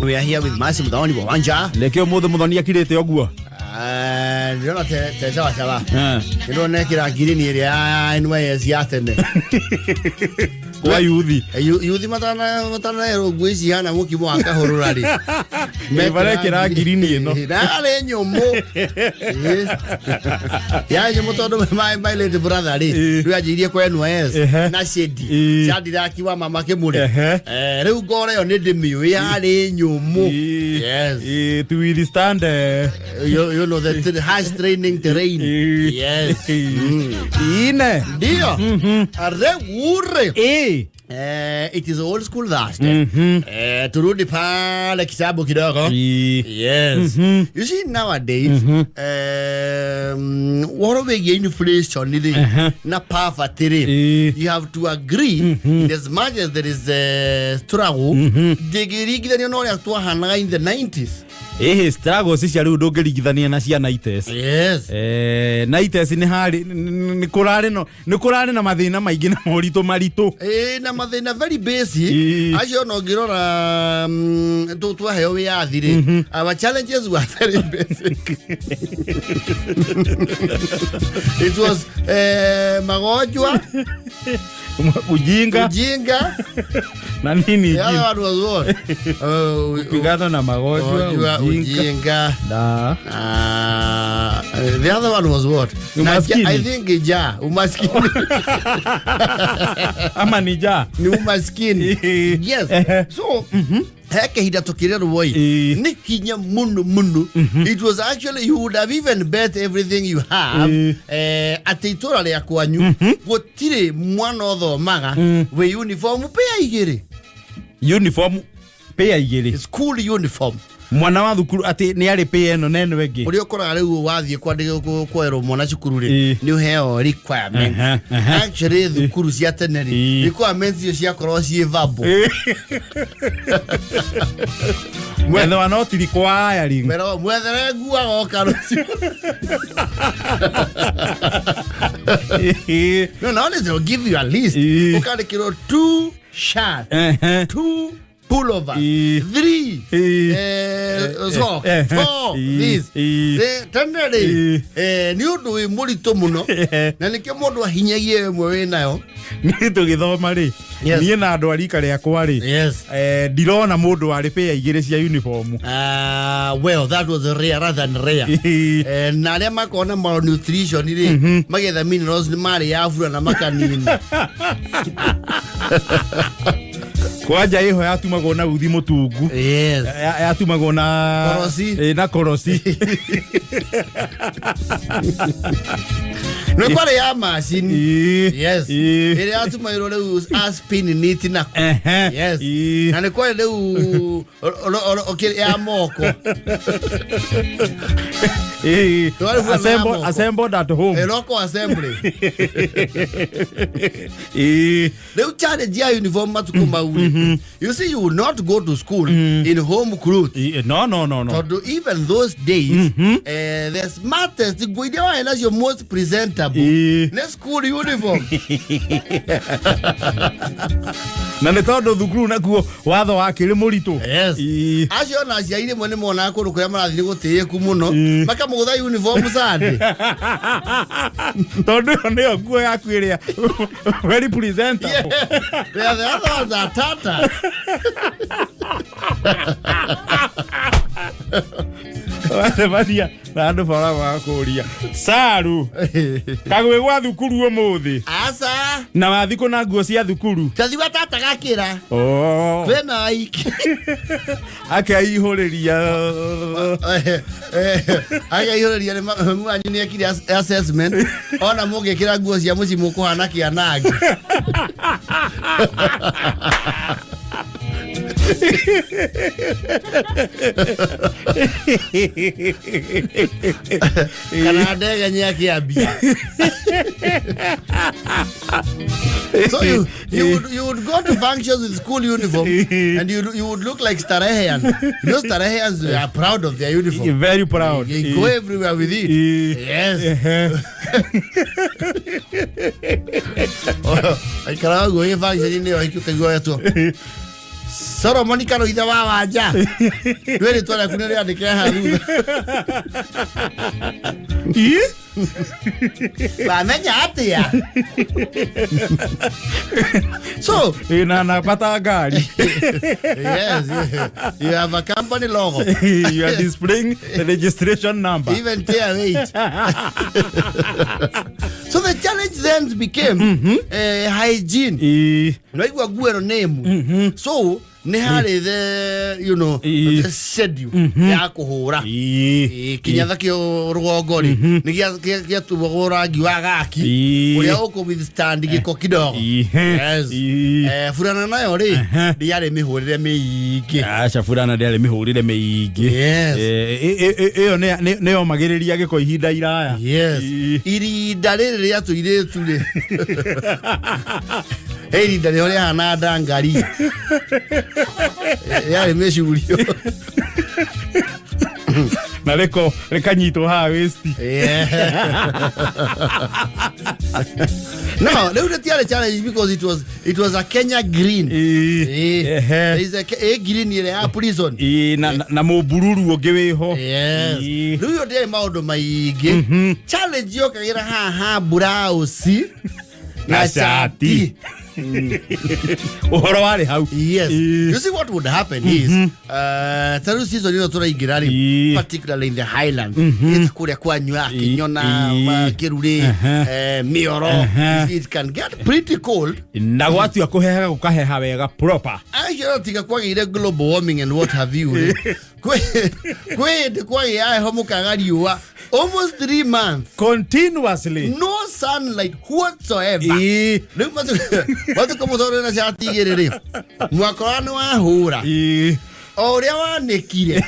We are here with Mercy Muthoni wa Wanja. Nĩkĩo mũthĩ Muthoni akirĩte ũguo. Ah, ndĩrona te sawa sawa. Eh. Ndĩrona ekĩra ngirini ĩrĩa ya NYS ya tene. Kwa yuthi. Yuthi matanaerwo nguo ici ihana mũkimo wa kahũrũra rĩ. Marekĩra ngirini ĩno. Narĩ nyũmũ. Yarĩ nyũmũ tondũ my late brother rĩ, rĩu anjĩirie kwa NYS na shade. Shadrack wa mama Kĩmũrĩ. Rĩu ngora ĩyo nĩ ndĩmĩũĩ yarĩ nyũmũ. Yes. To withstand You know the harsh training terrain. Yes. Ine. Ndio. Are ure. It is old school Thursday. Turudi pale kitambo kidogo. Yes. You see nowadays, ũhoro wĩgiĩ inflation rĩ na poverty rĩ, you have to agree in as much as there is a struggle, ndĩngĩringithanio na ũrĩa twahanaga in the 90s. Ĩhĩ, struggles cia rĩu ndũngĩringithania na cia 90s. 90s nĩ harĩ nĩ kũrarĩ no nĩ kũrarĩ na mathĩna maingĩ na moritũ maritũ. Ĩĩ, na mathĩna very basic. Acio ona ũngĩrora twaheo wĩyathi rĩ, our challenges were very basic. It was magonjwa, ujinga, ujinga na nini The other ingine? one was what? Kupigana na magonjwa, ujinga, ujinga. Ujinga. Da. The other one was what? Umaskini. I think ja, umaskini. Ama ni ja. Ni umaskini. Yes. So, he kahinda tukirerwo ĩ, nĩ hinya mũno mũno. It was actually, you would have even bet everything you have atĩ itũra rĩa kwanyu gũtirĩ mwana ũthomaga wĩ uniform pĩa igĩrĩ. Uniform pĩa igĩrĩ. School uniform. Mwana wa thukuru atĩ nĩ arĩ pĩa ĩno na ĩno ĩngĩ. Ũrĩa ũkoraga rĩu wathiĩ kwandĩka kwerwo mwana cukuru rĩ, nĩ ũheo requirements. Aha, aha. Actually thukuru cia tene rĩ, requirements icio ciakorwo ciĩ verbal. Mwethe no ti requiring. Mwĩrwo mwethere nguo agoka rũciũ. No, no, they'll give you a list. Ũkandĩkĩrwo two shirt, two pullovers, three socks, four this. Tene rĩ, nĩ ũndũ wĩ mũritũ mũno na nĩkĩo mũndũ ahinyagia ĩmwe wĩ nayo. Niĩ tũgĩthoma rĩ, niĩ na andũ a rika rĩakwa rĩ, ndirona mũndũ warĩ pĩa igĩrĩ cia uniform. Well, that was rare rather than rare. Na arĩa makoragwo na malnutrition rĩ, magetha minerals nĩ marĩ ya bura na makanina. Kwanja ĩho yatumagwo na uthi mũtungu. Yatumagwo na Korosi. Na korosi. Nĩ kwarĩ ya macini. Yes. Ĩrĩa yatumagĩrwo rĩu aspin knit nako. Yes. Na nĩ kwarĩ rĩu ya moko. Twarĩ bura na ya moko. Assembled at home. Local assembly. Rĩu challenge ya uniform matukũ mau rĩ, you see, you will not go to school in home clothes. No. Tondũ even those days, the smartest nguo iria warĩ nacio most presentable nĩ school uniform. Na nĩ tondũ thukuru nakuo watho wakĩrĩ mũritũ. Acio ona aciari rĩmwe nĩ monaga kũndũ kũrĩa marathiĩ nĩ gũtĩĩku mũno, makamũgũtha uniform Sunday. Tondũ ĩyo nĩyo nguo yaku ĩrĩa very presentable. Yeah, the other ones are tata. Wacemania na andũ bara magakũria, "Saru kagwĩ gwa thukuru ũmũthĩ?" Aca. Na wathi kũ na nguo cia thukuru? Tathiwa tata gakĩra. Oh. Twĩna aiki. Akeihũrĩria. Akaihũrĩria nĩ mami wanyu nĩ ekire assessment ona mũngĩkĩra nguo cia mũciĩ mũkũhana kĩanangi. Kana ndege nyakĩambia. So you would go to functions with school uniform and you would look like Starehean. You know Stareheans, they are proud of their uniform. Very proud. They go everywhere with it. Yes. Aikaraga guo ĩ function-inĩ ĩyo ũkaigua wetwo. Solomon Karoitha wa Wanja, rwĩ rĩtwa rĩaku nĩ rĩandĩke haha thutha. Wamenya atĩa? So Ĩna namba ta ngari. Yes, you have a company logo. You are displaying the registration number. Even tear weight. So the challenge then became hygiene. Naigua nguo ĩno nĩ ĩmwe, so nĩ harĩ the you know the schedule ya kũhũra. Kĩnyatha kĩo rũgongo rĩ, nĩ gĩatuagwo rangi wa gaki ũrĩa ũkũ withstand gĩko kidogo. Yes. Burana nayo rĩ, ndĩarĩ mĩhũrĩre mĩingĩ. Aca, burana ndĩarĩ mĩhũrĩre mĩingĩ. Yes. Ĩyo nĩ yomagĩrĩria gĩko ihinda iraya. Yes. Irinda rĩrĩ rĩa tũirĩtu rĩ, irinda rĩo rĩahana ndangari, rĩarĩ mĩcurio. Na rĩko rĩkanyitwo haha waist. Yeah. No, rĩu rĩtiarĩ challenge because it was a Kenya green. There is a green ĩrĩa ya prison. Na mũmbururu ũngĩ wĩho. Yes. Rĩu ĩyo ndĩarĩ maũndũ maingĩ. Challenge yokagĩra haha blouse na na shati. Shati. Ũhoro warĩ hau. Yes. You see, what would happen is ta rĩu season ĩno tũraingĩra rĩ, particularly in the highlands, it's kũrĩa kwanyu ya Kĩnyona, Kĩrurĩ, Mĩoro, it can get pretty cold. Na gwatua kũhehaga gũkaheha wega proper. Acio tiga kwagĩire global warming and what have you rĩ, kwĩ hĩndĩ kwagĩa heho mũkaga riũa almost 3 months. Continuously. No sunlight whatsoever. Rĩu matukũ mũtwarwo na cati igĩrĩ rĩ, mwakora nĩ wahũra o ũrĩa wanĩkire,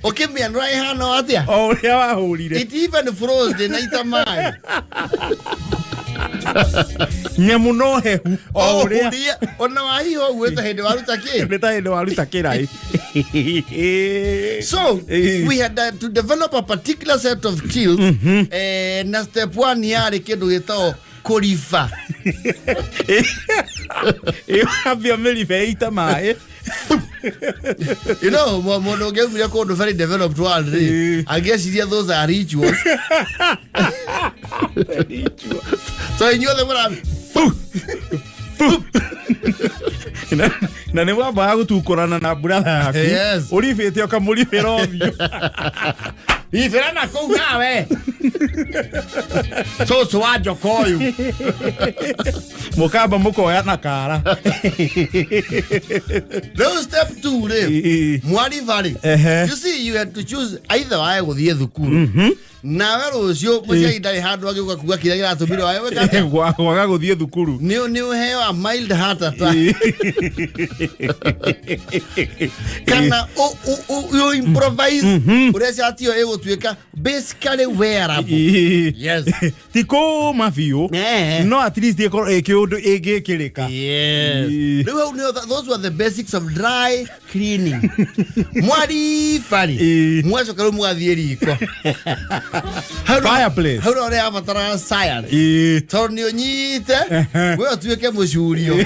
ũkĩmĩanũra ĩhana atĩa? O ũrĩa wahũrire. It even froze ndĩnaita maĩ. Nyamũ no hehu o ũrĩa ũrĩa ona wahiha ũguo ta hĩndĩ waruta kĩ. Nĩ ta hĩndĩ waruta kĩraĩ. So we had to develop a particular set of skills, na step one yarĩ kĩndũ gĩtagwo kũriba. Ĩwambia mĩribe ĩite maĩ. Mũndũ ũngĩaumire kũndũ very developed world rĩ, angĩeciria those are rituals. So inyuothe mũra Na nĩ wambaga gũtukũrana na buratha yaku. Yes. Ũribĩte ũkamũribĩra ũthiũ. Ibĩra na kũu nawe cũcũ wa njoka ũyũ. Mũkamba mũkoya na kara. Rĩu step two rĩ, mwariba rĩ, you see, you had to choose either wae gũthiĩ thukuru nawe rũciũ mũciari ndarĩ handũ agĩũka kuga kĩrĩa kĩratũmire wae gwĩka atĩa? Kwaga gũthiĩ thukuru. Nĩ ũheo a mild heart attack kana you improvise ũrĩa cati ĩyo ĩgũtuĩka basically wearable. Yes. Ti kũma biũ, no at least ĩkorwo ĩ kĩũndũ ĩngĩkĩrĩka. Yes. Rĩu hau nĩho those were the basics of dry cleaning. Mwaribari, mwacoka rĩu mũgathiĩ riko. Fireplace. Hau nĩho rĩrabatara science, tondũ nĩ ũnyite we ũtuĩke mũcurio.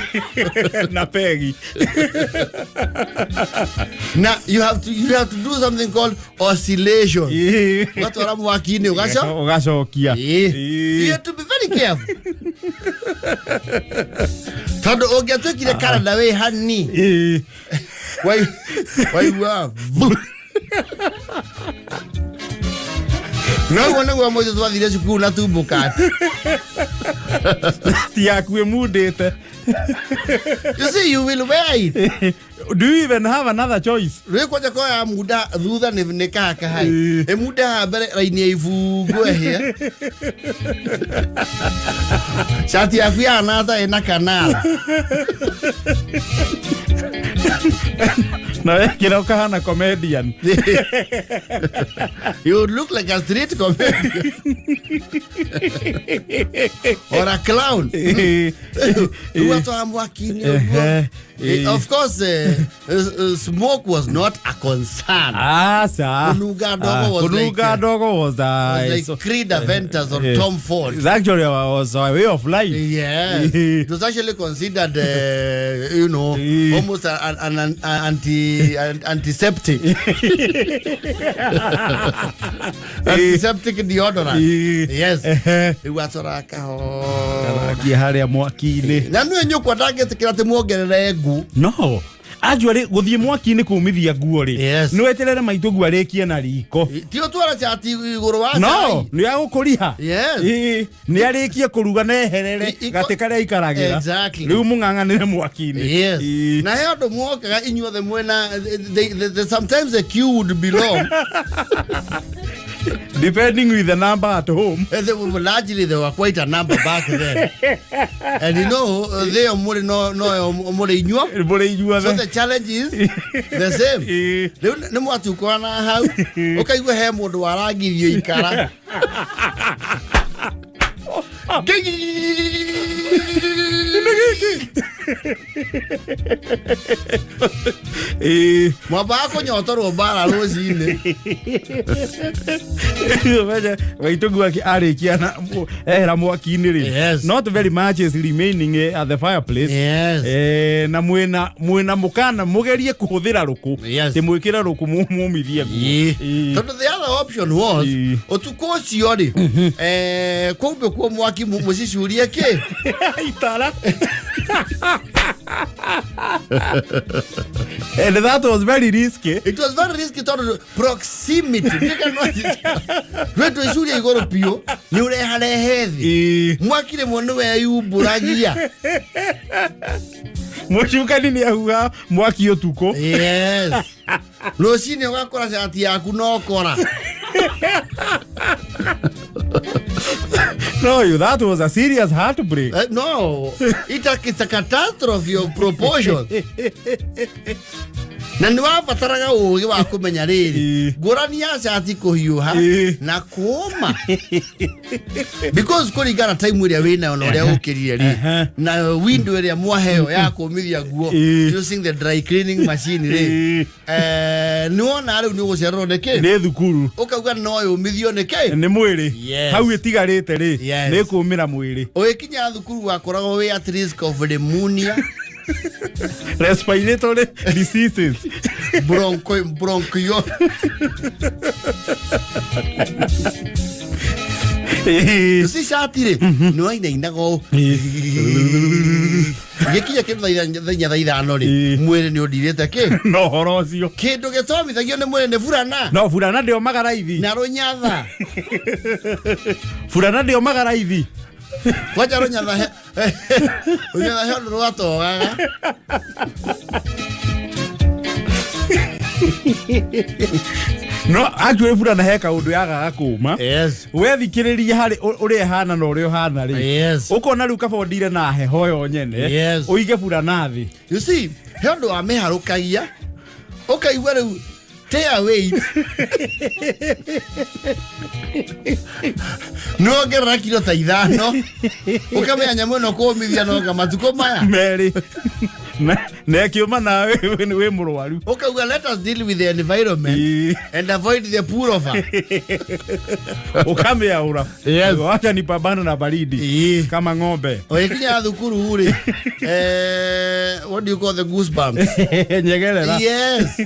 Na pegi. Na you have to do something called oscillation. Ũgatwara mwaki-inĩ, ũgaco ũgacokia. You have to be very careful tondũ ũngĩatuĩkire Canada wĩ hani, waigua vu. Noguo nĩguo mũico twathire cukuru na tumbũkati. Ti yaku ĩmundĩte. You see, you will wear it. Do you even have another choice? Rĩ kwanja koya munda thutha nĩ kahakahai, ĩmunda haha mbere raini ya ibungo ĩhĩa, cati yaku yahana ta ĩna kanara. Na wekĩra ũkahana comedian. You would look like a street comedian or a clown. Rĩu atwara mwaki-inĩ ũguo. Of course, smoke was not a concern. Aca. Kũnunga ndogo was like, Kũnunga ndogo was was like Creed Aventus or Tom Ford. It's actually was a way of life. Yes. It was actually considered, almost an antiseptic. Antiseptic deodorant. Yes. Rĩu atwara kahora. Athiĩ harĩa mwaki-inĩ. Na nĩwe nyũkwa ndangĩtĩkĩra atĩ muongerere ngu. No actually gũthiĩ mwaki-inĩ kũmithia nguo rĩ, nĩ weterere maitũ guo arĩkie na riko. Ti ũtwara cati igũrũ wa No cai. nĩ agũkũriha. Yes. Ĩĩ, nĩ arĩkie kũruga na eherere gatĩ karĩa aikaragĩra. Rĩu mũng'ang'anĩre mwaki-inĩ. Yes. Ĩĩ. Na he andũ mwokaga inyuothe mwena sometimes the queue would be long. Depending with the number at home. They were largely, there were quite a number back then. And they mũrĩ no mũrĩ inyuo. Mũrĩ inyuothe. So the challenge is the same. Ĩĩ. Rĩu nĩ mwatukũrana hau ũkaigua he mũndũ warangithio ikara. Ĩĩ. Mwambaga kũnyotorwo mbara rũcinĩ. Menye, maitũ guo arĩkia na ehera mwaki-inĩ rĩ. Yes. Not very much is remaining at the fireplace. Yes. Na mwĩna mũkana mũgerie kũhũthĩra rũkũ. Yes. Tĩ mwĩkĩre rũkũ mumithie nguo. Ĩĩ. Ĩĩ. Tondũ the other option was Ĩĩ. ũtukũ ũcio rĩ, kũmbĩkwo mwaki mũcicurie kĩ. Itara. And that was very risky. It was very risky tondũ proximity. Rwe twĩcurie igũrũ biũ nĩ ũreharehe thĩ. Ĩĩ. Mwaki rĩmwe nĩ weyumbũragia. Mũcukani nĩ ahuha mwaki ũtukũ. Yes. Rũcinĩ ũgakora cati yaku no kora. No, you, that was a serious heartbreak. No, it's a catastrophe of proportion. Na nĩ wabataraga ũgĩ wa kũmenya rĩrĩ Ĩĩ. ngũrani ya cati kũhiũha Ĩĩ. na kũũma, because kũringana time ĩrĩa wĩnayo na ũrĩa ũkĩrire rĩ, na window ĩrĩa mwaheo ya kũmithia nguo Ĩĩ. using the dry cleaning machine rĩ, Ĩĩ. nĩ wona rĩu nĩ ũgũcererwo nĩ kĩ. Nĩ thukuru. Ũkauga no yũmithio nĩ kĩ. Nĩ mwĩrĩ. Yes. Hau ĩtigarĩte rĩ, Yes. nĩ kũmĩra mwĩrĩ. Ũgĩkinya thukuru wakoragwo wĩ at risk of pneumonia. Respiratory diseases. Bronchio. Ĩĩ. Si cati rĩ, nĩ wainainaga ũũ gĩkinya kĩndũ thaa 4, thaa 5 rĩ, Ĩĩ. mwĩrĩ nĩ ũndirĩte kĩ. No ũhoro ũcio. Kĩndũ gĩtomithagio nĩ mwĩrĩ nĩ burana No burana ndĩomaga raithi. na rũnyatha. Burana ndĩomaga raithi. Kwanja rũnyatha he ũndũ rwatogaga. No actually burana he kaũndũ yagaga kũma. Yes. Wethikĩrĩria harĩ ũrĩa ĩhana na ũrĩa ũhana rĩ, Yes. ũkona rĩu kaba ũndire na heho yo nyene, Yes. ũige burana thĩ. You see, he ũndũ wa mĩharũkagia ũkaigua rĩu tear weight nĩ wongerera kiro ta 5, ũkamenya nyamũ ĩno kũmithia noga matukũ maya 2 na ĩkĩũma nawe wĩ mũrwaru. Ũkauga let us deal with the environment Ĩĩ. and avoid the pullover. Ũkamĩaũra. Yes. Wacha nipambane na baridi Ĩĩ. kama ng'ombe. Ũgĩkinya thukuru rĩ, what do you call the goosebumps? Nyegerera. Yes.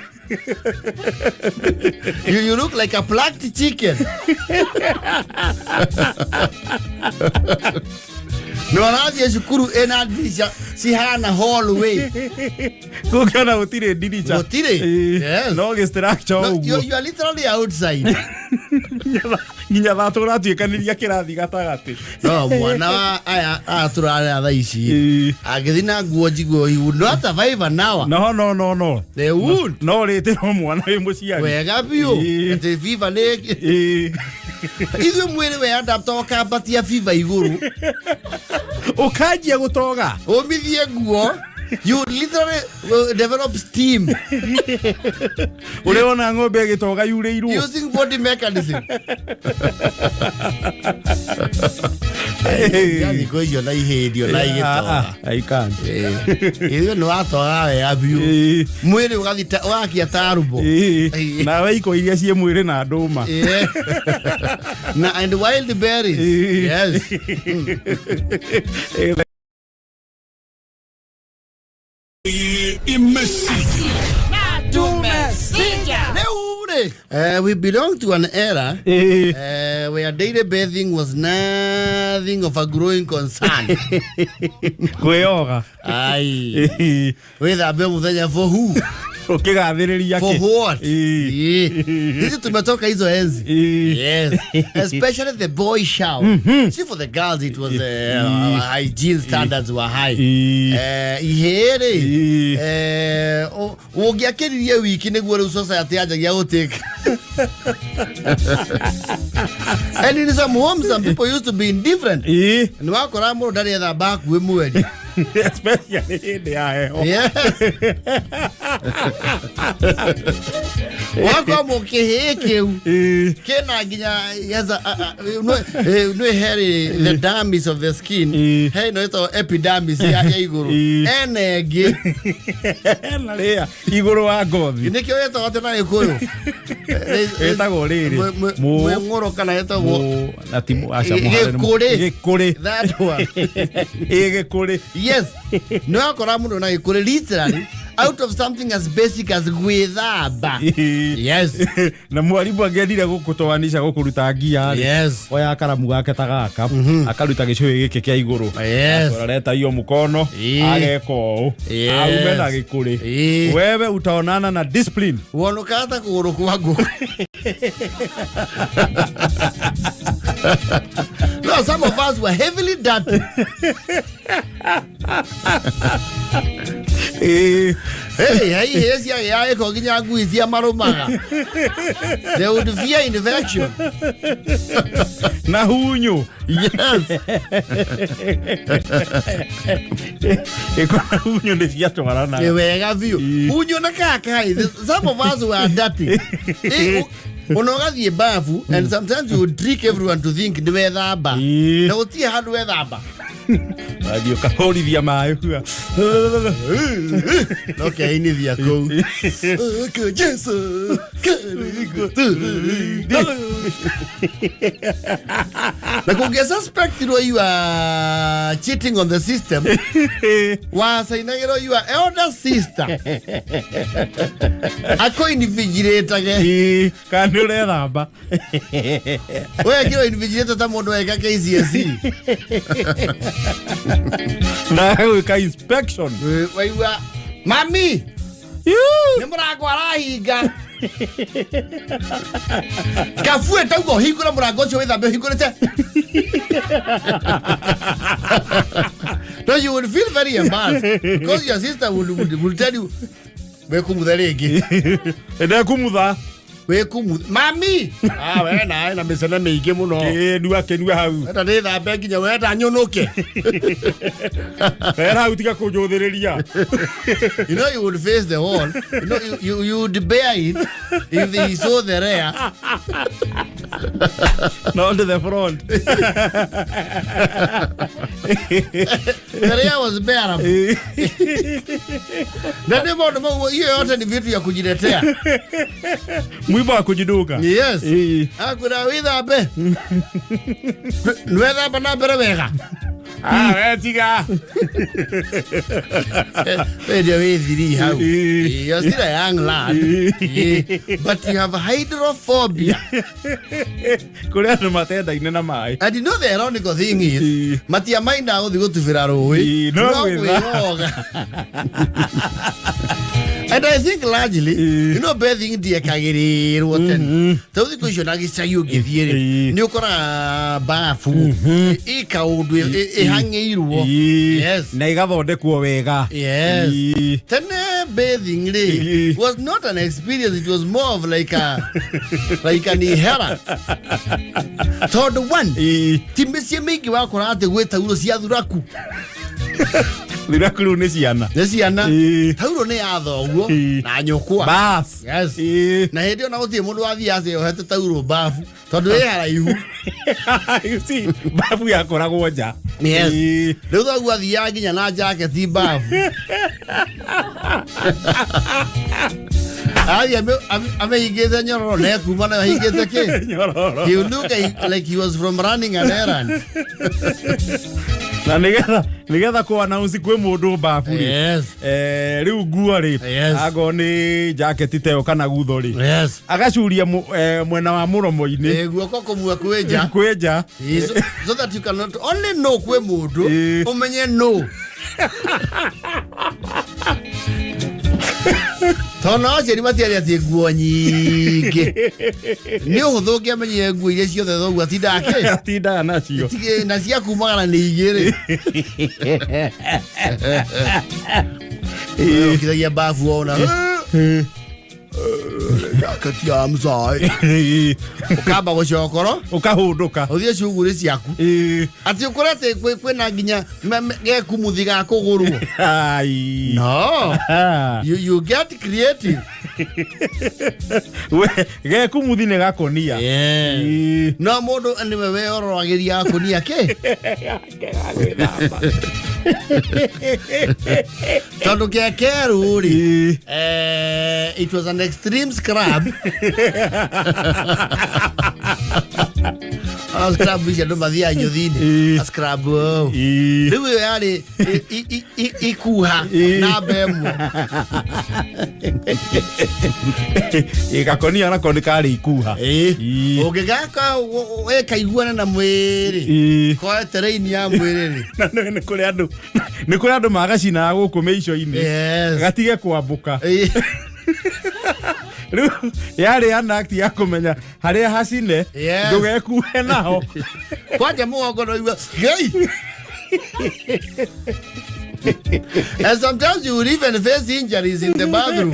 You look like a plucked chicken. Nĩ warathiĩ cukuru ĩna ndirica cihana hallway. Gũkĩona gũtirĩ ndirica. Gũtirĩ. Ĩĩ. Yes. No gĩ-structure No, ũguo. you are literally outside. Nginya thaa tũratuĩkanĩria kĩrathi gatagatĩ. No mwana wa aya tũrarĩa thaa ici Ĩĩ. angĩthiĩ na nguo njiguo, he would not survive an hour. No, no, no, no. They would. No rĩtĩrwo mwana wĩ mũciari. Wega biũ. Ĩĩ. Atĩ fever nĩ Ĩĩ. Ithuĩ mwĩrĩ we adapta ũkambatia fever igũrũ. Ũkanjia gũtoga. Ũmithie nguo. You literally will develop steam. Ũrĩa wona ng'ombe ĩgĩtoga yurĩirwo. Using body mechanism. Thikũ icio na ihĩndio na igĩtoga. I can't. Ithuĩ nĩ watogaga wega biũ. Mwĩrĩ ũgathita ũgakia ta rũbo. Nawe iko iria ciĩ mwĩrĩ na ndũma. Yeah. Na and wild berries. Yes. Rĩu rĩ, we belong to an era where daily bathing was nothing of a growing concern. Kwĩyoga. Ai. Wĩthambe mũthenya for who? Ũkĩgathĩrĩria For kĩ? what? Sisi tumetoka hizo enzi. Yes. Especially the boy shower. See, for the girls it was hygiene standards were high. Ihĩrĩ ũngĩakĩririe wiki nĩguo rĩu society yanjagia gũtĩka. And in some homes some people used to be indifferent. Nĩ wakora mũndũ ndarĩ ethamba hakuhĩ mweri. Especially hĩndĩ ya heho. Yes. Wakora mũkĩhĩĩ kĩu kĩna nginya nĩ heri the dermis of the skin. He ĩno ĩtagwo epidermis ya igũrũ. Ena ĩngĩ. Na rĩa igũrũ wa ngothi. Nĩkĩo ĩtagwo atĩ na Gĩkũyũ? Ĩtagwo rĩrĩ. Mwĩng'ũrũ kana ĩtagwo Na ti aca mũhare nĩ Gĩkũrĩ. Gĩkũrĩ. That one. Ĩ gĩkũrĩ. Yes. Nĩ wakora mũndũ na gĩkũrĩ literally out of something as basic as gwĩthamba. Yes. Na mwarimu angĩendire gũkũtoanisha gũkũruta ngia rĩ, oya karamu gake ta gaka, akaruta gĩcũhĩ gĩkĩ kĩa igũrũ. Akorareta hiyo mkono, ageka ũũ, aume na gĩkũrĩ. Wewe utaonana na discipline. Wonokaga ta kũgũrũ kwa ngũkũ. No, some of us were heavily dirty. Hey, hey, hey, cia gĩko nginya ngui cia marũmaga. They would fear infection. Na hunyũ. Yes. Ĩko na hunyũ nĩ ciatwaranaga. Nĩ wega biũ. Hunyũ na kakai. Some of us were dirty. Ona ũgathiĩ bafu and sometimes you would trick everyone to think nĩ wethamba. Na gũtirĩ handũ wethamba. Wathiĩ ũkahũrithia maĩ kua. No keinithia kũu. Jesu. Na kũngĩa suspectirwo you are cheating on the system, wacainagĩrwo your elder sister akũinvigilatage. Kana nĩ ũrethamba. Wekĩrwo invigilator ta mũndũ weka KCSE. Na gwĩka inspection. Waigua mami nĩ mũrango arahinga kabue tauga ũhingũre mũrango ũcio wĩthambe ũhingũrĩte. No, you would feel very embarrassed because your sister would tell you wĩkumutha rĩngĩ. Ndekũmutha. Wĩkumutha mami. Ah, we nawe na mĩcene mĩingĩ mũno. Nua kĩnua hau. Wenda nĩthambe nginya wenda nyũnũke. Wera hau tiga kũnjũthĩrĩria. You know you would face the wall. You know you would bear it if they saw the rear. Not to the front. The rear was bearable. Na ndio maũndũ mau hiyo yote ni vitu ya kujiletea. Mwiba wa kujiduka. Yes. Akwĩra wĩthambe. Nĩwethamba na mbere wega. Ah, we tiga. We ndio wĩ hau. You're still a young lad. But you have hydrophobia. Kũrĩ andũ matendaine na maĩ. And you know the ironical thing is, matiamaindaga gũthiĩ gũtubĩra rũĩ. No No gwĩthamba. kwĩyoga. And I think largely, you know, bathing ndiekagĩrĩrwo tene. Tondũ thikũ icio na gĩcagi ũngĩthiĩ rĩ, nĩ ũkoraga bafu ĩ kaũndũ ĩhang'ĩirwo. Yes. Na igathondekwo wega. Yes. Tene bathing rĩ was not an experience, it was more of like an ihera. Tondũ one, ti mĩciĩ mĩingĩ wakora atĩ gwĩ tauro cia thuraku. Thuraku rĩu nĩ ciana. Nĩ ciana. Ĩĩ. Taurũ nĩ ya thoguo Ĩĩ. na nyũkwa. Bas. Yes. Ĩĩ. Na hĩndĩ ĩyo na gũtirĩ mũndũ wathiaga ohete taurũ mbabu tondũ ĩ haraihu. You see, babu yakoragwo nja. Yes. Ĩĩ. Rĩu thoguo athiaga nginya na jaketi mbabu. Athiĩ amĩhingĩte nyororo na ekuma nayo ahingĩte kĩ? Nyororo. He would look like he was from running an errand. Na nĩgetha kũ announce kwĩ mũndũ babu rĩ. Yes. Rĩu nguo rĩ. Yes. Akorwo nĩ jaketi ta ĩyo kana gutho rĩ. Yes. Agacuria mwena wa mũromo-inĩ. Guoko kũmwe kwĩ nja. Kwĩ nja. So that you cannot only know kwĩ mũndũ Ĩĩ. ũmenye no. Tondũ nao aciari matiarĩ atĩ nguo nyingĩ. Nĩ ũhũthũ ũngĩamenyire nguo iria ciothe thoguo atindaga kĩ? Atindaga nacio. Na cia kumagara nĩ igĩrĩ. Ũkithagia babu wona. Jaketi ya mzai. Ũkamba gũcokoro. Ũkahũndũka. Ũthiĩ cuguri ciaku. Atĩ ũkore atĩ kwĩna nginya gekumuthi ga kũgũrwo. Ai. No. You get creative. We, gekumuthi nĩ gakonia. Yeah. Ĩĩ. No mũndũ nĩwe weororagĩria gakonia kĩ? Tondũ ke kerũ rĩ, Ĩĩ. It was an extreme scrub. Ona scrub ici andũ mathiaga nyũthi-inĩ. Ĩĩ. A scrub, oh. Ĩĩ. Rĩu ĩyo yarĩ ikuha Ĩĩ. namba ĩmwe. Ĩĩ, gakonia nako nĩ karĩ ikuha. Ĩĩ. Ĩĩ. Ũngĩgaka ĩkaiguana na mwĩrĩ. Ĩĩ. Koe terrain ya mwĩrĩ rĩ. Na nĩ kũrĩ andũ, nĩ kũrĩ andũ magacinaga gũkũ mĩico-inĩ. Yes. Gatige kwambũka. Ĩĩ. Rĩu yarĩ an act ya kũmenya harĩa hacine Yes. ndũgekuhe naho. Kwanja mũgongo no igua gei. And sometimes you will even face injuries in the bathroom.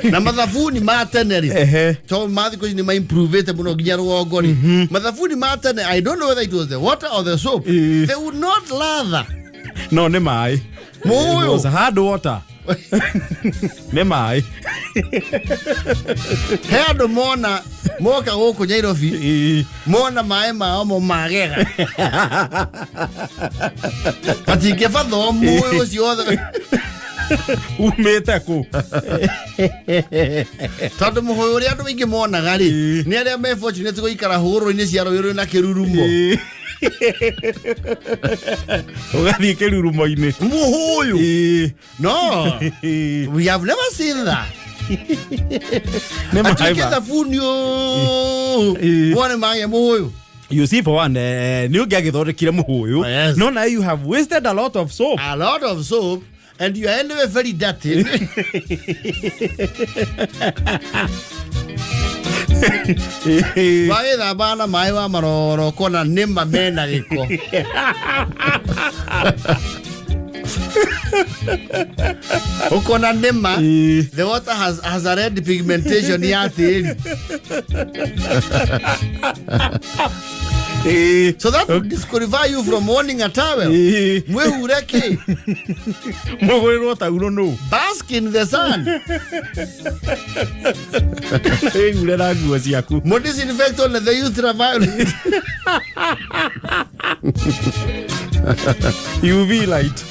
Na mathabuni ma tene rĩ, Ehe. tondũ ma thikũ ici nĩ ma-improvĩte mũno nginya rũgongo rĩ. Mathabuni ma tene, I don't know whether it was the water or the soap. Ĩĩ. They would not lather. No nĩ maĩ. Mũyũ. It was hard water. Nĩ maĩ. He andũ mona moka gũkũ Nairobi, Ĩĩ. mona maĩ mao mo magega. Matingĩbatho mũyũ ũcio wothe. Umĩte kũ? Tondũ mũhũyũ ũrĩa andũ aingĩ monaga rĩ, Ĩĩ. nĩ arĩa me fortunate gũikara hũrũrũ-inĩ cia rũĩ rwĩna kĩrurumo. Ĩĩ. Ũgathiĩ kĩrurumo-inĩ. Mũhũyũ. Ĩĩ. No. Ĩĩ. We have never seen that. Nĩ maĩ Atuĩke ma- thabuni ũũ. Ĩĩ. Wone magĩa mũhũyũ. You see, for one, nĩ ũngĩagĩthondekire mũhũyũ. Yes. No, now you have wasted a lot of soap. A lot of soap and you are anyway very dirty. Wagĩthamba na maĩ wa maroro kona nĩma mena gĩko. Ũkona nĩma Ĩĩ. the water has a red pigmentation ya tĩri. Ĩĩ. So that would disqualify you from owning a towel. Ĩĩ. Mwĩhure kĩ? Mũgũrĩrwo taurũ nũ? Bask in the sun. Wĩhure na nguo ciaku. Mo disinfect on the ultraviolet. UV light.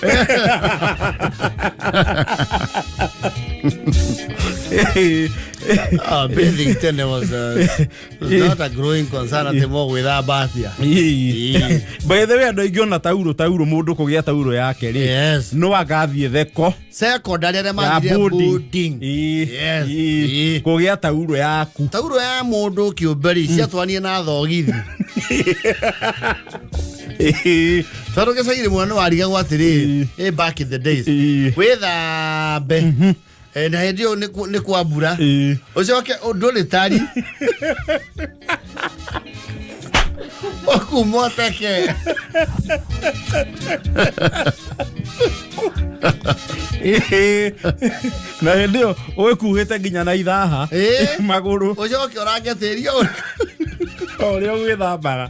Bathing tene was not a growing concern atĩ mũgwĩthamba atĩa. Ĩĩ. By the way, andũ aingĩ ona taurũ mũndũ kũgĩa taurũ yake rĩ, Yes. no agathiĩ theko Secondary arĩa ya mathire boarding. boarding. Ĩĩ. Yes. Ĩĩ. Ĩĩ. Kũgĩa taurũ yaku. Taurũ ya mũndũ kĩũmbe rĩ, ciatwanire na thogithi. Ĩĩ. Tondũ gĩcagi rĩmwe nĩ warigagwo atĩrĩrĩ, back in the days, Ĩĩ. wĩthambe. Na hĩndĩ ĩyo nĩ kwa mbura. Ĩĩ. Ũcoke ndũrĩ tari. Ũkuma ũteke. Ĩĩ. Na hĩndĩ ĩyo ũgĩkuhĩte nginya na ithaha Ĩĩ. magũrũ Ũcoke ũrange tĩri o o ũrĩa ũgwĩthambaga.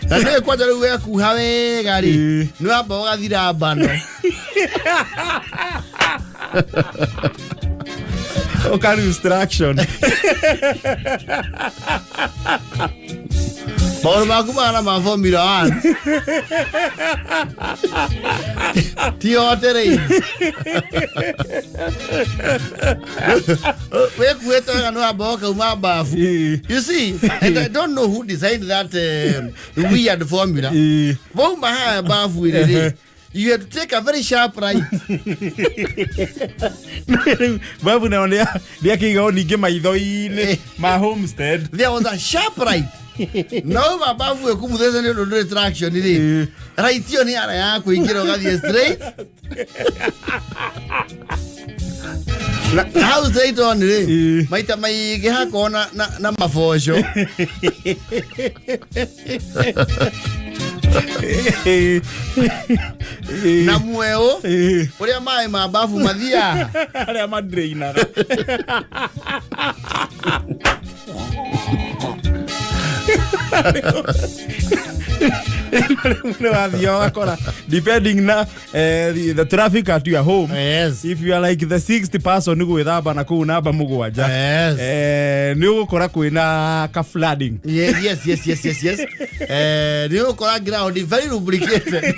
Na nĩ kwanja rĩu wekuha wega rĩ, nĩ wamba ũgathira mbano. Ũka lose traction. Maũndũ maku mahana ma Formula 1 ti hoterei wĩkuĩte wega nĩ wamba ũkauma mbabu. You see, and I don't know who designed that weird formula. Wauma haya bafu rĩ, you had to take a very sharp right. Rĩu babu nayo nĩakĩigagwo ningĩ maitho-inĩ ma homestead. There was a sharp right. No mababu ĩkumuthĩte nĩ ũndũ ndũrĩ traction rĩ. Right ĩyo nĩ ara ya kũingĩra ũgathiĩ straight. Na hau straight on rĩ, maita maingĩ hakorwo na maboco. Na mweũ ũrĩa maĩ ma babu mathiaga. Arĩa madrainaga. Nĩ wathiĩ ũgakora depending na the traffic at your home. If you are like the sixth person gwĩthamba na kũu namba 7, nĩ ũgũkora kwĩna ka flooding. Yes. Nĩ ũgũkora ground very lubricated.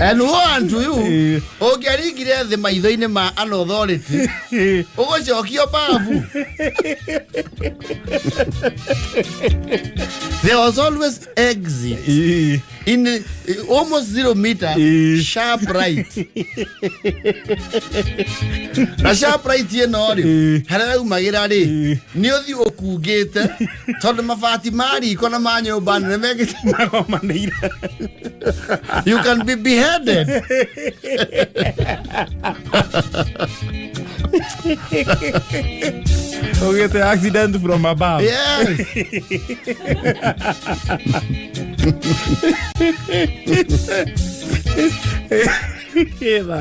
And woe unto you, ũngĩaringire thĩ maitho-inĩ ma an authority, ũgũcokio babu. There was always exit in almost 0 meter, sharp right. Na sharp right ĩno rĩ, harĩa raumagĩra rĩ, nĩ ũthiĩ ũkungĩte tondũ mabati ma riko na ma nyũmba nene mekĩte magomanĩire. You can be beheaded. Ũgĩte accident from above. Yes.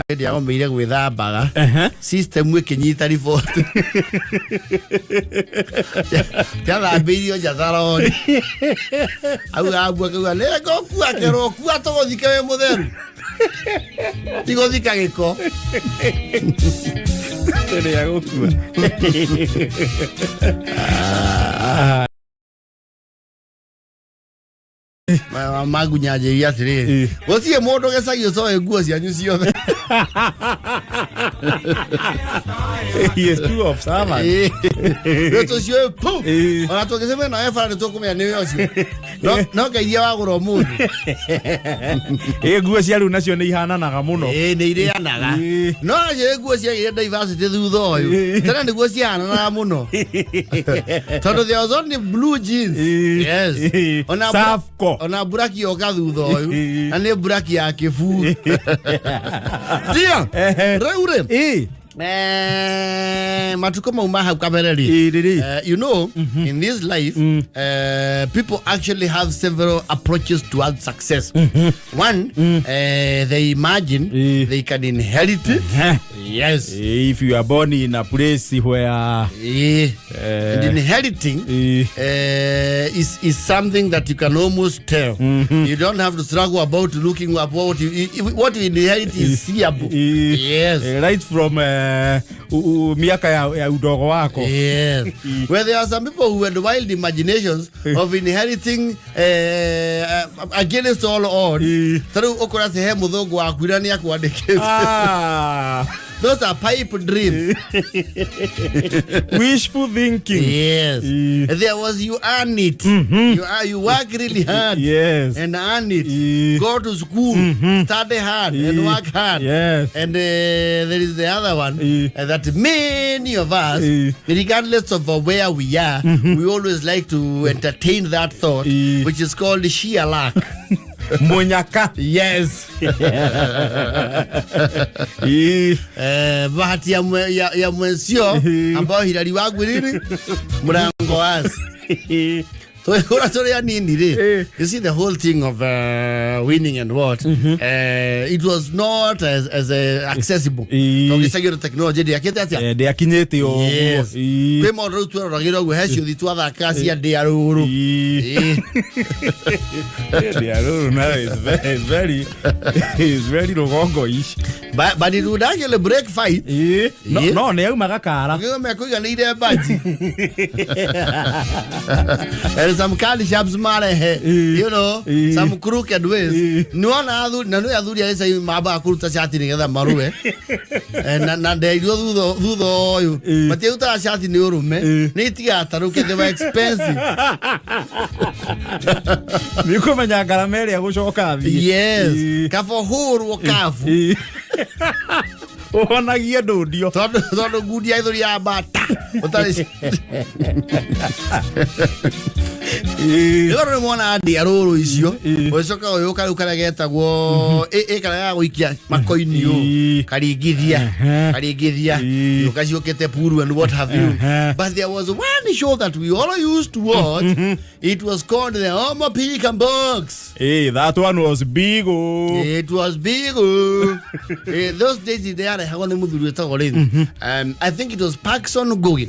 Hĩndĩ agomeire gwĩthambaga, system ĩkĩnyita riboti kĩathambĩirio njatharoni auga abu akauga nĩngũkua kerwo kua tũgũthike wĩ mũtheru ti gũthika gĩko. Ĩrĩa gũkua. Magunyanjĩria atĩrĩrĩ, gũtirĩ mũndũ gĩcagi ũcoe nguo cianyu ciothe. He is too observant. Rĩu tũcioe pu. Ona tũngĩcemania nawe bara nĩ tũkũmenya nĩwe ũcio. No ngeithia wagũra ũmũthĩ. Ĩ, nguo cia rĩu nacio nĩ ihananaga mũno. Ĩĩ, nĩ irĩanaga. No nacio nguo ciagĩire diversity thutha ũyũ. Tene nĩguo ciahananaga mũno tondũ there was only blue jeans. Yes. Ona Safco. Ona buraki yoka thutha ũyũ na nĩ buraki ya kĩbuu ndio. Rĩu rĩ, matukũ mau ma hau kabere rĩ, Rĩ. In this life, people actually have several approaches towards success. One, they imagine they can inherit it. Yes. If you are born in a place where And inheriting is something that you can almost tell. You don't have to struggle about looking up what you inherit is seeable. Yes. Right from miaka ya udogo wako. Yes. Well, there are some people who had wild imaginations of inheriting against all odds. Tarĩu ũkora atĩ he mũthũngũ wakuira nĩ akwandĩkĩte. Those are pipe dreams. Wishful thinking. Yes. There was you earn it. You work really hard. And earn it. Go to school, study hard, and work hard. And there is the other one that many of us, regardless of where we are, we always like to entertain that thought, which is called sheer luck. Munyaka. Yes. Bahati ya mwenzio ambayo Hilary wangu nini mlango wazi. Tũgĩkũra tũrĩ anini rĩ, you see the whole thing of winning and what, it was not as accessible, tondũ gĩcagi technology ndĩakĩte atĩa. Ndĩakinyĩte ũguo. Yes. Kwĩ maũndũ rĩu tweroragĩra ũguo, he ciũthi twathakaga cia ndĩa rũrũ. Ndĩa rũrũ nayo is very rũgongo ici. But it would actually break fight. No, no nĩ aumaga kara. Ũngĩgwo mekũiganĩire mbaji and some candy shops marehe, some crooked ways. Nĩwona athuri na nĩ athuri a gĩcagi mambaga kũruta cati nĩgetha marũe. Na nderirwo thutha ũyũ matiarutaga cati nĩ ũrũme, nĩ itigatarũke, they were expensive. Nĩ kũmenya ngarama ĩrĩa gũcoka thiĩ. Yes, kaba ũhũrwo kabu. Ũhonagie ndũndio. Tondũ ngundi ya ithũri ya mbata ũtarĩ. Rĩu nĩ mona ndĩa rũrũ icio, ũgĩcoka ũyũ karĩu karĩa getagwo ĩ karĩa ga gũikia makoini ũ, karingithia, karingithia, yũka ciũkĩte puru and what have you. But there was one show that we all used to watch. It was called the Omo Pick and Box. That one was big, oh. It was big, oh. Those days ndĩarehagwo nĩ mũthuri wĩtagwo rĩ, I think it was Parkson Ngugi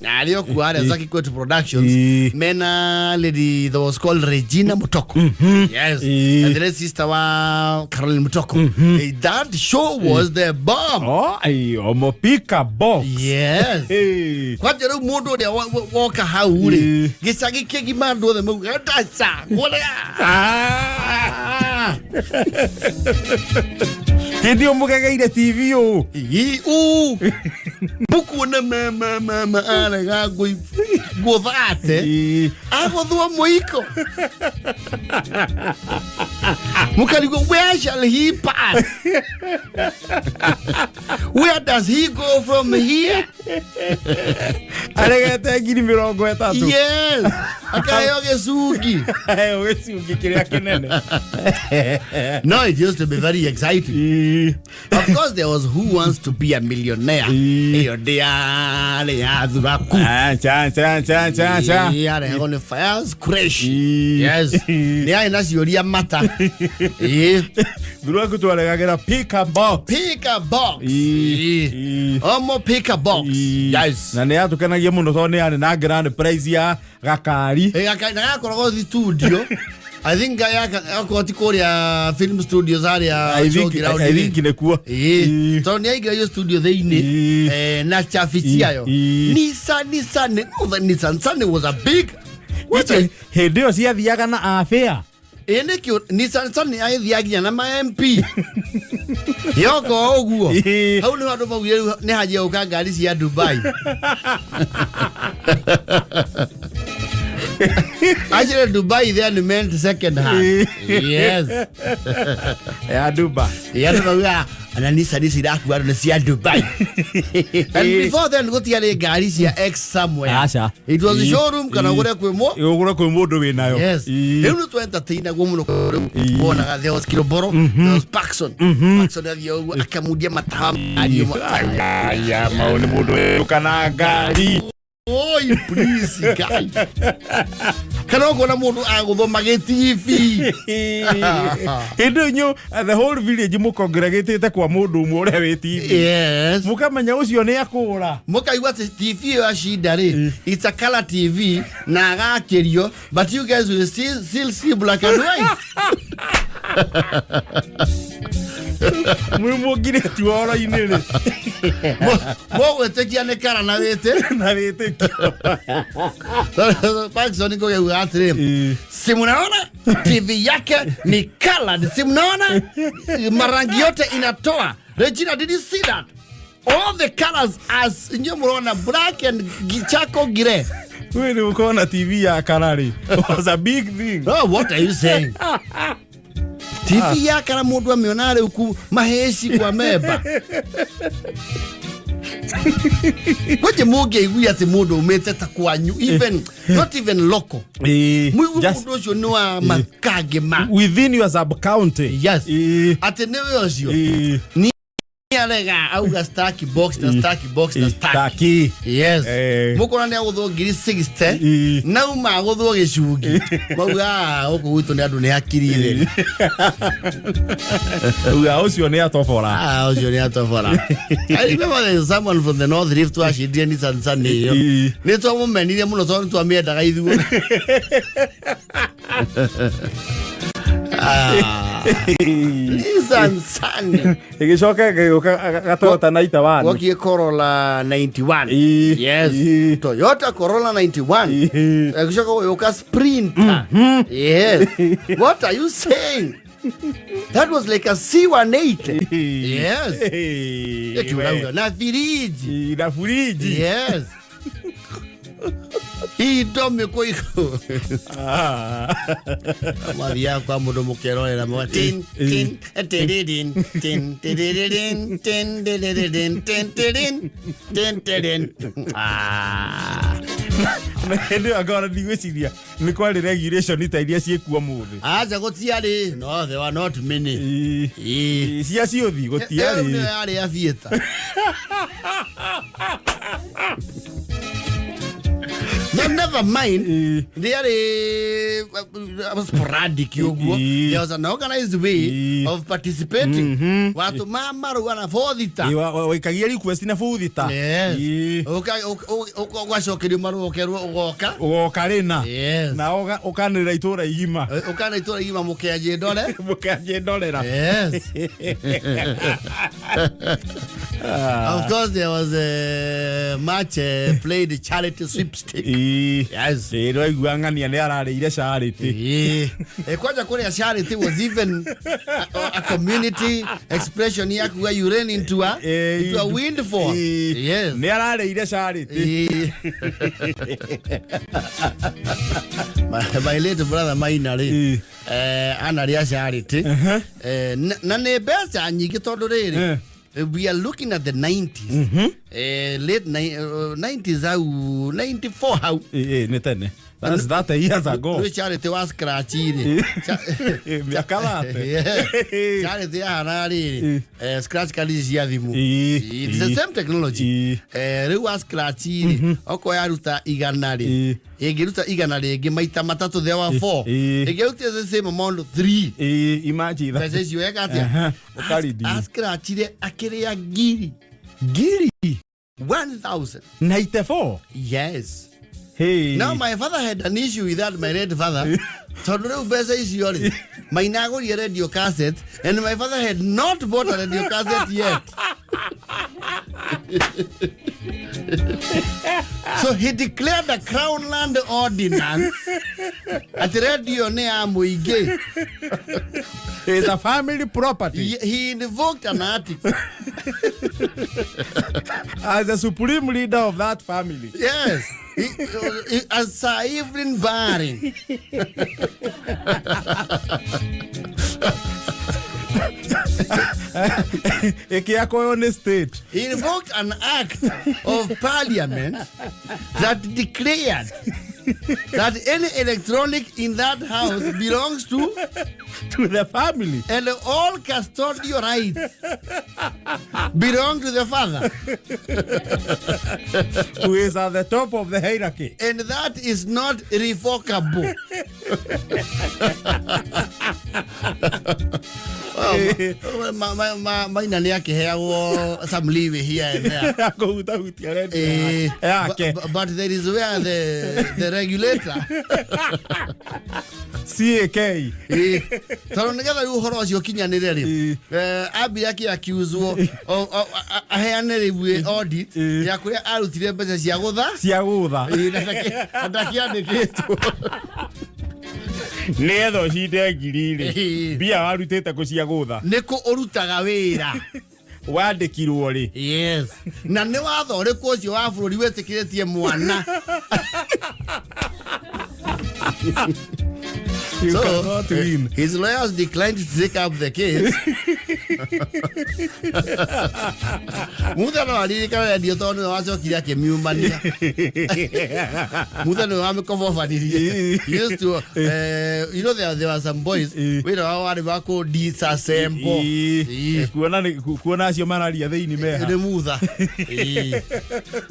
na arĩ okuo arĩa Zaki Kwetu Productions, mena lady that was called Regina Mutoko, yes, and the late sister wa Caroline Mutoko. That show was the bomb. Oh, ai, Omo Pick Box. Yes. Kwanja rĩu mũndũ ũrĩa woka hau rĩ, gĩcagi kĩgima andũ othe mauga ndaca. Ah. Hĩndĩ ĩyo mũgegeire TV ũũ. Uu mukuona mama mama arega ngũthate, agũthwo mũiko, mũkarigwo, where shall he pass? Where does he go from here? Aregete 30,000. Yes, akaheo gĩcungi. Aheo gĩcungi kĩrĩa kĩnene. No, it used to be very exciting. Of course there was Who Wants to Be a Millionaire. Ĩyo ndĩarĩ ya thuraku. Ah, cha cha cha cha cha. Yarehagwo nĩ Fires Crash. Yes, nĩ yarĩ na ciũria mata. Thuraku twaregagĩra Pick a Box. Pick a box. Omo Pick a Box. Yes. Na nĩ yatũkenagia mũno tondũ nĩ yarĩ na grand prize ya gakari. Na gakoragwo studio, I think akorwo ti kũrĩa film studios harĩa I think showground I rĩ. think nĩkuo. Tondũ nĩ aingĩragia studio thĩinĩ, na chabi ciayo. Nissan Nissan, no, the Nissan Sunny was a big what a Hĩndĩ ĩyo ciathiaga na abĩa. Ĩ nĩkĩo Nissan Sunny agĩthiaga nginya na ma MP yoko ũguo. Hau nĩho andũ maugire rĩu nĩ hanjia gũka ngari cia Dubai. Actually, Dubai then meant second hand. Yes. Ya Dubai. Andũ mauga ana Nissan ici irakua andũ nĩ cia Dubai. And before then gũtiarĩ ngari cia X somewhere. Aca. It was showroom kana ũgũre kwĩ mo. Ũgũre kwĩ mũndũ wĩnayo. Yes. Rĩu nĩ twentertainagwo mũno rĩu. Wonaga there was Kiroboro, there was Parkson. Parkson athiĩ ũguo akamundia matawa mario. Aya, mau nĩ mũndũ wĩũka na ngari. Oi, please, guy. Kana ũkona mũndũ agũthoma gĩtibi. Hĩndĩ ĩyo inyuĩ, the whole village mũkongregĩtĩte kwa mũndũ ũmwe ũrĩa wĩ TV. Mũkamenya ũcio nĩ akũra. Mũkaigua atĩ TV ĩyo ya shida rĩ, it's a color TV na agakĩrio, but you guys will still see black and white. Mwĩ mũngirĩti woro-inĩ rĩ. Mũgwĩtĩkia nĩ kara na wĩtĩ. Na wĩtĩkio. Parkson kũgeuga atĩrĩ, si mnaona TV yake ni colored? Si mnaona marangi yote inatoa? Regina, did you see that? All the colors as inyuĩ mũrona black and charcoal grey. Wĩ nĩ ũkorwo na TV ya kara rĩ was a big thing. Oh, what are you saying? TV ya kara mũndũ amĩona rĩu ku mahĩci kwa memba kwanje mũngĩaiguire atĩ mũndũ umĩte ta kwanyu, even not even local, mũigue mũndũ ũcio nĩ wa makangĩ ma Within your sub county. Yes. Atĩ nĩwe ũcio. Niĩ Nĩ arega auga stack box na stack box na stack. Taki. Yes. Eh. Mũkora nĩ agũthwo ngiri 60. Ĩ. Nauma agũthwo gĩcungi. Mauga, "Ah, gũkũ gwitũ nĩ andũ nĩ hakiri theri." Uga ũcio nĩ atobora. Ah, ũcio nĩ atobora. I remember there is someone from the North Rift wacindire Nissan Sunny ĩyo. Ĩ. Nĩ twamũmenire mũno tondũ nĩ twamĩendaga ithuĩ. Ah, Nissan Sunny. Ĩgĩcoka ĩgĩũka gatota na itawani. Wokie Corolla 91. Ĩ. Yes. Ĩ. Toyota Corolla 91. Ĩ. Gĩcoka gũgĩũka Sprinter. Yes. What are you saying? That was like a C180. Yes. Ĩ. Ĩkĩũrauga na firiji. Ĩ, na buriji. Yes. Indo mĩkũikũ. Ah. Mathiaga kwa mũndũ mũkerorera mwa tin tin tiririn tin tiririn tin tiririn tin tirin tin tirin. Ah. Na hĩndĩ ĩyo ngona ndigwĩciria nĩ kwarĩ regulation ta iria ciĩkuo mũthĩ. Aca gũtiarĩ. No, there were not many. Ĩ. Ĩ. Ĩ, cia ciũthi Ĩyo nĩyo gũtiarĩ. yarĩ ya theatre. No, never mind. Ĩ. Ndiarĩ sporadic ũguo. Ĩ. There was an organized way Ĩ. of participating. Watũma marũa na bothita. Ĩ, waikagia request na buthita. Yes. Ĩ. Ũgacokerio marũa ũkerwo ũgoka. Ũgoka rĩna. Yes. Na ũkanĩrĩra itũra igima. Ũkana itũra igima mũkĩanjie ndore. Mũkanjie ndorera. Yes. Of course, there was a match played charity sweepstake. Ĩ. Yes. Ĩ, ndwaigua ng'ania nĩ ararĩire charity. Kwanza kũrĩa charity was even a community expression ya kuga you ran into a, Ĩ, into a windfall. Ĩ. Yes. Nĩ ararĩire charity. My late brother Maina rĩ Ĩ. anarĩa charity na nĩ mbeca nyingĩ tondũ rĩrĩ Eh. we are looking at the 90s, late 90s hau 94 hau. Ĩ, ĩ, nĩ tene. That's 30 years ago. Nĩ charity wa scratch rĩ. Ĩ, mĩaka 30. Yeah. Charity yahana rĩrĩ scratch card ici cia thimũ. Ĩ. It's the same technology. Ĩ. Rĩu wa scratch rĩ okorwo yaruta 100 rĩ Ĩ. ĩngĩruta 100 rĩngĩ maita matatũ there were four, Ĩ. ĩngĩruta the same amount three. Ĩ, imagine that. Mbeca icio eka atĩa? Aha, ũkaridi. Ascratchire akĩrĩa ngiri Ngiri 1000. 94. Yes. Hey. Now my father had an issue with that, my late father. Tondũ rĩu mbeca icio rĩ maina agũrire radio cassette and my father had not bought a radio cassette yet. So he declared a Crown Land Ordinance atĩ radio nĩ ya mũingĩ. It's a family property. He invoked an article. As the supreme leader of that family. Yes. As Sir Evelyn Baring. Ĩkĩakwo nĩ state. He invoked an act of parliament that declared that any electronic in that house belongs to To the family. And all custodial rights belong to the father. Who is at the top of the hierarchy. And that is not revocable. Oh, maina nĩ akĩheagwo some leeway here and there. Kũhutahutia radio yake. But there is where the regulator CAK. Tondũ nĩgetha rĩu ũhoro ũcio ũkinyanĩre rĩ ambire akĩaccuswo aheane rĩu audit ya kũrĩa arutire mbeca cia gũtha Cia gũtha. Na ndakĩandĩkĩtwo. Nĩgetha ũcinde ngiri rĩ mbia warutĩte kũ cia gũtha? Nĩ kũ ũrutaga wĩra? Wandĩkirwo rĩ? Yes, na nĩ watho ũrĩkũ ũcio wa bũrũri wĩtĩkĩrĩtie mwana? You So, cannot win. his lawyers declined to take up the case. Mutha no aririkana redio tondũ nĩwe wacokire akĩmiumania. Mutha nĩwe wamĩkobobanirie. He used to, you know there were some boys wĩra wao warĩ wa kũ disassemble. Kuona kuona acio mararia thĩinĩ meha. Nĩ Mutha.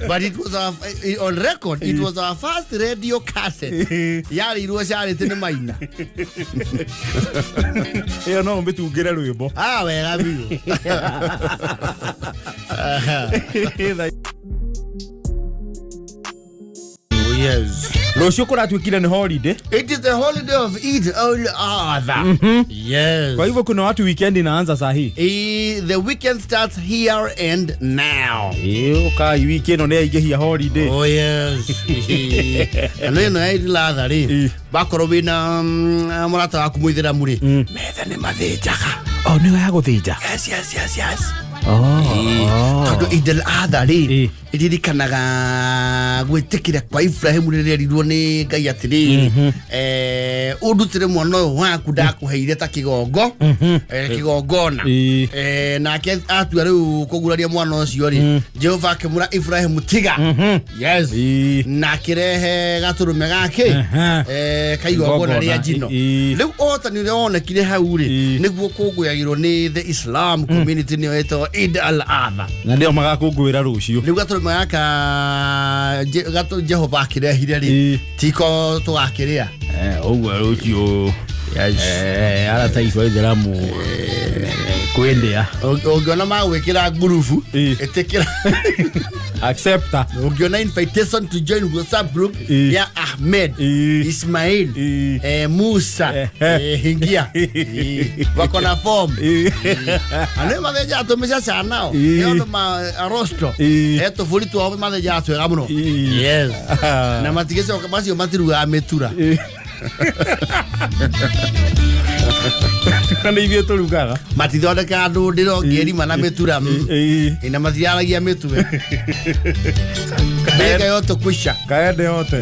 But it was our, on record it was our first radio cassette yarĩirwo carĩte nĩ Maina. Ĩyo no ũmĩtungĩre rwĩmbo. Ah, wega biũ. Oh, yes. Rũciũ kũratuĩkire nĩ holiday. It is the holiday of Eid al-Adha. Yes. Kwa hivyo kuna watu weekend inaanza saa hii. The weekend starts here and now. Ĩĩ, ũkai wiki ĩno nĩ yaingĩhia holiday. Oh yes. Na ĩno ya Eid al-Adha rĩ, bakorwo wĩna mũrata waku mũithĩramu rĩ, metha nĩ mathĩnjaga. Oh, nĩyo ya gũthĩnja. Yes, yes, yes, yes. Oh. Tondũ Eid al-Adha rĩ, ĩririkanaga gwĩtĩkĩra kwa Ibrahimu rĩrĩa erirwo nĩ Ngai atĩrĩrĩ, ũndutĩre mwana ũyũ waku ndakũheire ta kĩgongo, kĩgongona. Nake atua rĩu kũguraria mwana ũcio rĩ, Jehova akĩmũra Ibrahimu tiga. Yes. Na akĩrehe gatũrũme gake ka igongona rĩa njino. Rĩu ũhotani ũrĩa wonekire hau rĩ, nĩguo kũngũyagĩrwo nĩ the Islam community, nĩyo ĩtagwo Eid al-Adha. Na nĩo magakũngũĩra rũciũ. Rĩu gatũrũme gaka Jehova akĩrehire rĩ, tiko tũgakĩrĩa. Ũguo rũciũ arata aitũ aithĩramu kwĩndĩa. Ũngĩona magwĩkĩra ngurubu, ĩtĩkĩra. Accepta. Ũngĩona invitation to join WhatsApp group ya Ahmed, Ismail, Musa, ingia. Wako na form. Andu mathĩnjaga tũmĩcaca nao. Nĩ andũ ma rosto. Tũbũri twao mathĩnjaga twega mũno. Yes. Na matigĩcoka macio matirugaga mĩtura. Na nĩ ithuĩ tũrugaga. Matithondekaga ndũndĩro ngĩrima na mĩtura. Na matiyaragia mĩtwe. Mbega yote kwisha. Kaende yote.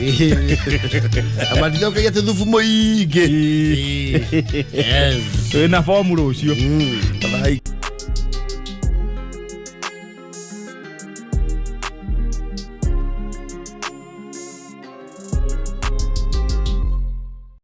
Na matithondekagia tũthubu mũingĩ. Yes. Wĩna fomu rũciũ.